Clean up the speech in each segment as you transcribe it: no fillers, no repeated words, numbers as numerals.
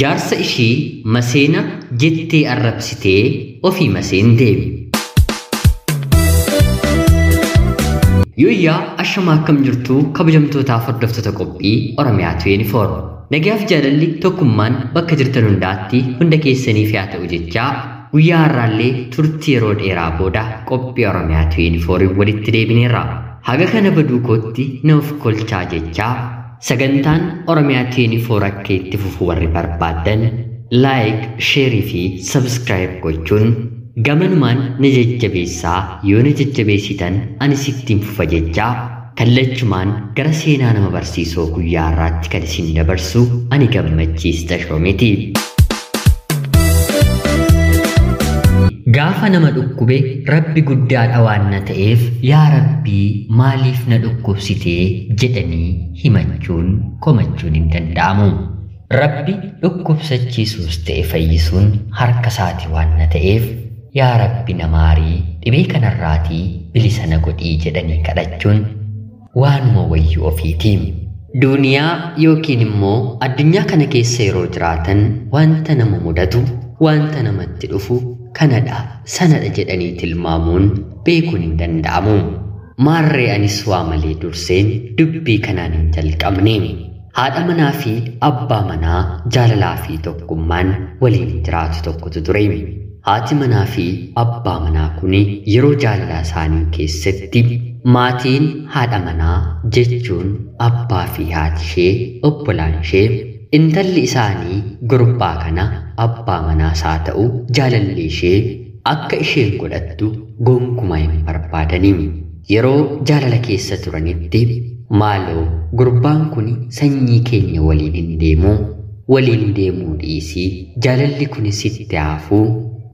Jaarsa ishii maseena jettee arrabsitee ofii maseente. Yooyyaa ashamaa akkam jirtu kabajamtootaaf hordoftoota qophii Oromiyaa 24. Nagaaf jaalalli tokkummaan bakka jirtan hundaatti hunda keessaniif haa ta'u jechaa guyyaa har'aallee turtii yeroo dheeraa booda qophii Oromiyaa 24 walitti deebineerra. Haga kana baduu kootti na of kolchaa jechaa sagantaan Oromiyaa 24 akka itti fufu warri barbaaddan laayik, sheerii fi sabskiraayib gochuun gamanumaan na jajjabeessaa yoo na jajjabeessitan ani sittiin fufa jechaa kallachumaan gara seenaa nama barsiisoo guyyaa har'aatti kan isin dabarsu ani Gammachiis Tashoomeeti. Gaafa nama dhukkube Rabbi guddaadha waan na ta'eef yaa Rabbii maaliif na dhukkubsitee jedhanii himachuun komachuun hin danda'amu. Rabbi dhukkubsachiisuus ta'e fayyisuun harka isaati waan na ta'eef yaa Rabbi na maarii dhibee kanarraatii bilisa na godhii jedhanii kadhachuun waanuma wayyuu ofiiti. Duuniyaa yookiin immoo addunyaa kana keessa yeroo jiraatan wanta nama mudatu, wanta namatti dhufu kanadha sanadha jedhanii tilmaamuun beekuun hin danda'amu. Maarree anis waa malee durseen dubbii kanaan hin jalqabne. Haadha manaa fi abbaa manaa jaalalaa fi tokkummaan waliin jiraatu tokkotu ture. Haati manaa fi abbaa manaa kun yeroo jaalalaa isaanii keessatti maatiin haadha manaa jechuun abbaa fi haati ishee obbolaan ishee intalli isaanii gurbaa kana abbaa manaas haa ta'u jaalalli ishee akka isheen godhattu gonkumaa hin barbaadanii. Yeroo jaalala keessa turanitti maaloo gurbaan kun sanyii keenya waliin hin deemu, waliin deemuu dhiisii jaalalli kun sitti hafuu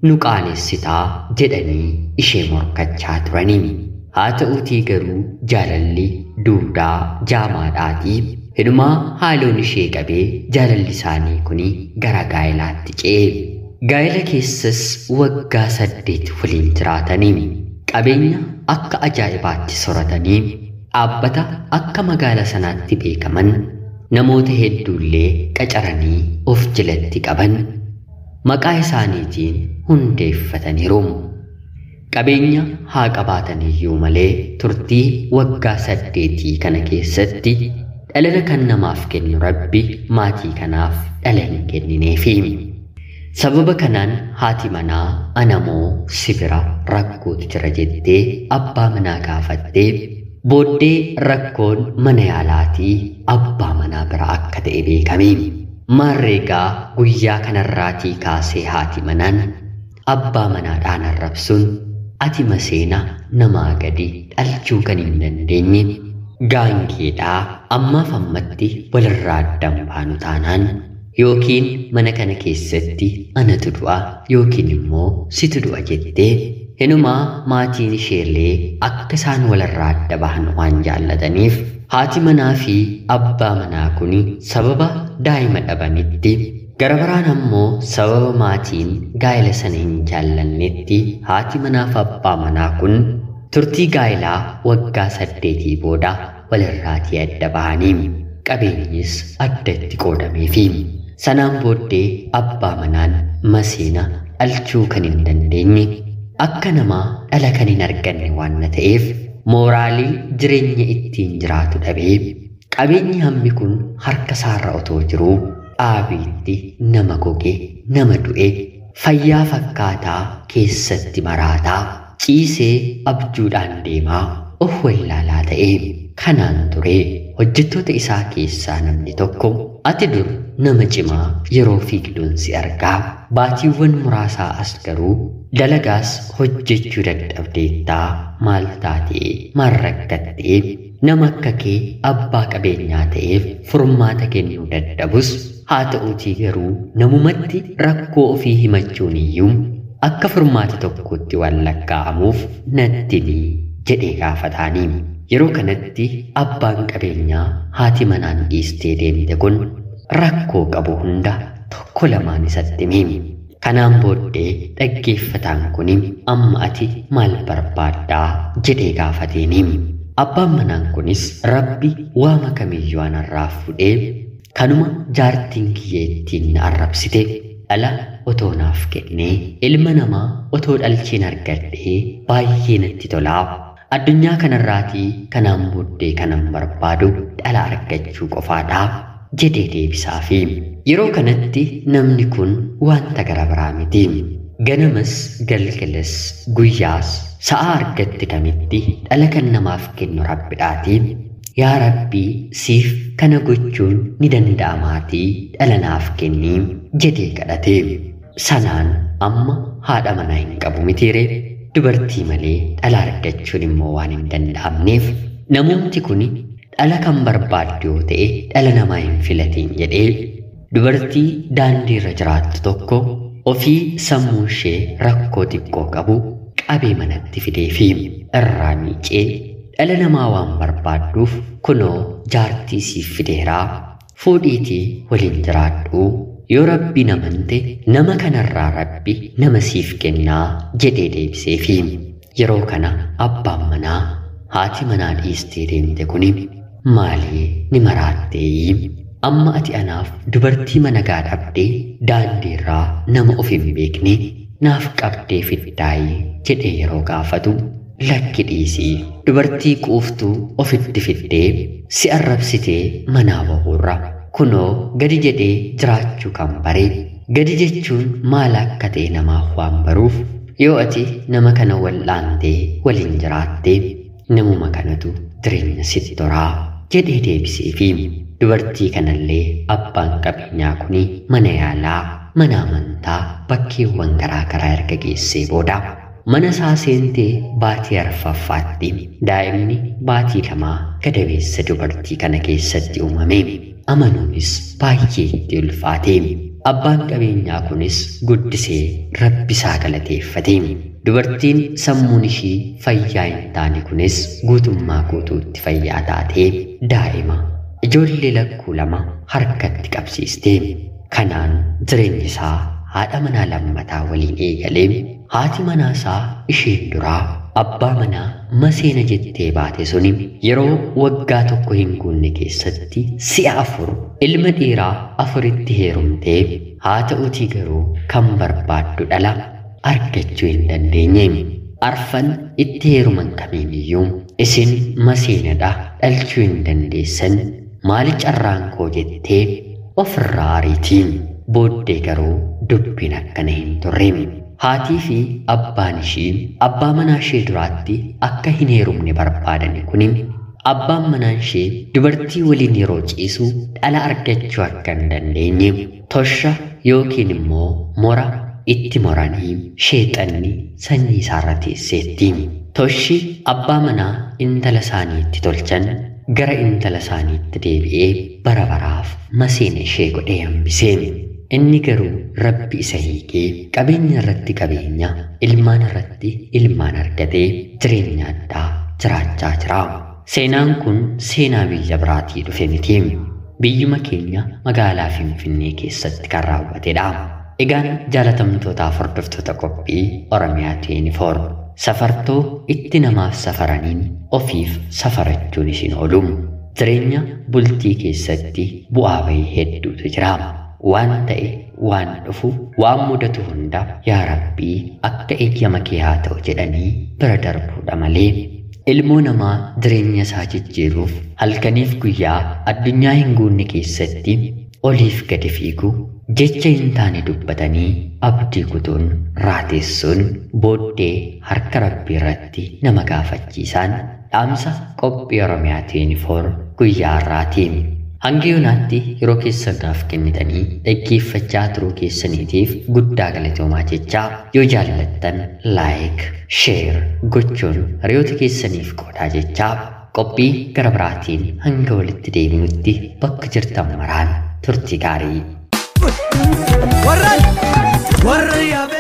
nu qaanessitaa jedhanii ishee morkachaa turanii. Haa ta'uutii garuu jaalalli duudaa jaamaadhaatii hinumaa haaloon ishee qabee jaalalli isaanii kun gara gaa'ilaatti ce'e. Gaa'ila keessas waggaa 8 waliin jiraatanii qabeenya akka ajaa'ibaatti soratanii dhaabbata akka magaala sanaatti beekaman namoota hedduullee qacaranii of jalatti qaban maqaa isaaniitiin hundeeffataniiru. Qabeenya haa qabaatan iyyuu malee turtii waggaa 8 kana keessatti dhala kan namaaf kennu Rabbi maatii kanaaf dhala hin kennineefi. Sababa kanaan haati manaa anamoo sibira rakkootu jira jettee abbaa manaa gaafattee booddee rakkoon mana yaalaatii abbaa manaa bira akka ta'e beekame. Maarreegaa guyyaa kanarraatii kaasee haati manaan abbaa manaadhaan arrabsuun ati maseena namaa gadi dhalchuu kan hin dandeenye gaangeedhaa ammaaf ammatti walirraa addaan baanu taanaan yookiin mana kana keessatti anatu du'a yookiin immoo situ du'a jettee hinumaa maatiin isheellee akka isaan walirraa adda bahan waan jaallataniif haati manaa fi abbaa manaa kun sababa daa'ima dhabanitti gara biraan ammoo sababa maatiin gaa'ila sana hin jaallannetti haati manaa fi abbaa manaa kun turtii gaa'ilaa waggaa 8 booda walirraatii adda bahanii qabeenyis addatti qoodameefi. Sanaan booddee abbaa manaan maseena dhalchuu kan hin dandeenye akka namaa dhala kan hin arganne waan ta'eef mooraalii jireenya ittiin jiraatu dhabee qabeenyi hammi kun harka isaarra otoo jiruu dhaabiitti nama goge nama du'e fayyaa fakkaataa keessatti maraataa ciisee abjuudhaan deemaa of wallaalaa ta'e. Kanaan ture hojjettoota isaa keessaa namni tokko ati dur nama cimaa yeroo fiigduun si argaa baatiiwwan muraasaa as garuu dalagaas hojjechuu dadhabdeettaa maal taatee maal rakkattee nama akka kee abbaa qabeenyaa ta'eef furmaata kennuu dadhabus haa ta'uutii garuu namumatti rakkoo ofii himachuun iyyuu akka furmaata tokkotti waan lakkaa'amuuf natti ni jedhee gaafataanii. Yeroo kanatti abbaan qabeenyaa haati manaan dhiistee deemte kun rakkoo qabu hunda tokko lamaan isatti hime. Kanaan booddee dhaggeeffataan kun amma ati maal barbaaddaa jedhee gaafateeni. Abbaan manaan kunis Rabbi waama kamiyyuu anarraa fuudhee Kanuma jaartiin kiyya ittiin na arrabsite dhala otoo naaf kennee ilma namaa otoo dhalcheen argadhee baay'ee natti tolaa. Addunyaa kanarraatii kanaan booddee kanan barbaadu dhala argachuu qofaadha jedhee deebisaafi. Yeroo kanatti namni kun wanta gara biraa miti. Ganamas galgalas guyyaas sa'a argatte kamitti dhala kan namaaf kennu Rabbidhaati. Yaa Rabbii, siif kana gochuun ni danda'amaatii dhala naaf kennii jedhee kadhate. Sanaan amma haadha manaa hin qabu mitiire, dubartii malee dhala argachuun immoo waan hin danda'amneef namoonni kun dhala kan barbaaddu yoo ta'e dhala namaa hin filatiin jedhee dubartii daandii irra jiraattu tokko ofii sammuu ishee rakkoo xiqqoo qabu qabee manatti fidee fi irraa miicee dhala namaa waan barbaadduuf kunoo jaartii siif fideeraa, fuudhiitii waliin jiraadhu, yoo Rabbiin amante nama kanarraa Rabbi nama siif kennaa jedhee deebiseefi. Yeroo kana abbaan manaa haati manaa dhiistee deemte kuni maalii ni maraatteeyi? Amma ati anaaf dubartii mana gaa dhabdee daandiirraa nama of hin beekne naaf qabdee fiddaayi jedhee yeroo gaafatu, lakki dhiisii, dubartii quuftuu ofitti fiddee si arrabsitee manaa bahuurra kunoo gadi jedhee jiraachuu kan bare, gadi jechuun maal akka ta'e namaaf waan baruuf, yoo ati nama kana wal'aantee waliin jiraatte namuma kanatu jireenya sitti toraa jedhee deebiseefi. Dubartii kanallee abbaan qabeenyaa kuni mana yaalaa, mana amantaa, bakkeewwan garaa garaa erga geessee booda mana isaa seentee baatii arfaffaatti daa'imni baatii 2 gadameessa dubartii kana keessatti uumame. Amanuunis baay'ee itti ulfaate. Abbaan qabeenyaa kunis guddisee Rabbi isaa galateeffate. Dubartiin sammuun ishii fayyaa hin taane kunis guutummaa guutuutti fayyaa taatee daa'ima ijoollee lakkuu 2 harkatti qabsiiste. Kanaan jireenyi isaa haadha manaa lammataa waliin eegalee haati manaa isaa isheen duraa abbaa manaa maseena jettee baate suni yeroo waggaa 1 hin guunne keessatti si'a 4 ilma dhiiraa 4tti heerumtee, haa ta'utii garuu kan barbaaddu dhala argachuu hin dandeenye. Arfan itti heeruman kamiiniyyuu isin maseenadha, dhalchuu hin dandeessan, maali carraan koo jettee ofirraa ariitii. Booddee garuu dubbiin akkana hin turre. Haatii fi abbaan ishii abbaa manaa ishee duraatti akka hin heerumne barbaadani kuni abbaan manaa ishee dubartii waliin yeroo ciisu dhala argachuu akka hin dandeenye tosha yookiin immoo mora itti moranii sheexanni sanyii isaarra teesseetti. Toshi abbaa manaa intala isaaniitti tolchan gara intala isaaniitti deebi'ee bara baraaf maseena ishee godhee hambise. Inni garuu Rabbi isa hiikee qabeenya irratti qabeenya, ilmaan irratti ilmaan argatee jireenya addaa jiraachaa jira. Seenaan kun seenaa biyya biraatii dhufe miti. Biyyuma keenya magaalaa Finfinnee keessatti kan raawwatedha. Egaan jaalatamtootaaf hordoftoota qophii Oromiyaa 24 safartoo itti namaaf safaraniin ofiif safarachuun isin oolu. Jireenya bultii keessatti bu'aa bahii hedduutu jira. Waan ta'e, waan dhufu, waan mudatu hunda yaa Rabbii akka eeyyama kee haa ta'u jedhanii bira darbuudha malee ilmoo namaa jireenya isaa jijjiiruuf halkaniif guyyaa addunyaa hin guunne keessatti oliif gadi fiigu, jecha hin taane dubbatanii abdii kutuun raateessuun booddee harka Rabbii irratti nama gaafachiisaan dhaamsa qophii Oromiyaa 24 guyyaa har'aatiin. Hanga yoonaatti yeroo keessan naaf kennitanii dhaggeeffachaa turuu keessaniitiif guddaa galatoomaa jechaa, yoo jaallattan laayik, sheer gochuun hiriyoota keessaniif qoodaa jechaa, qophii gara biraatiin hanga walitti deebinutti bakka jirtan maraan turtii gaarii. Warra warra.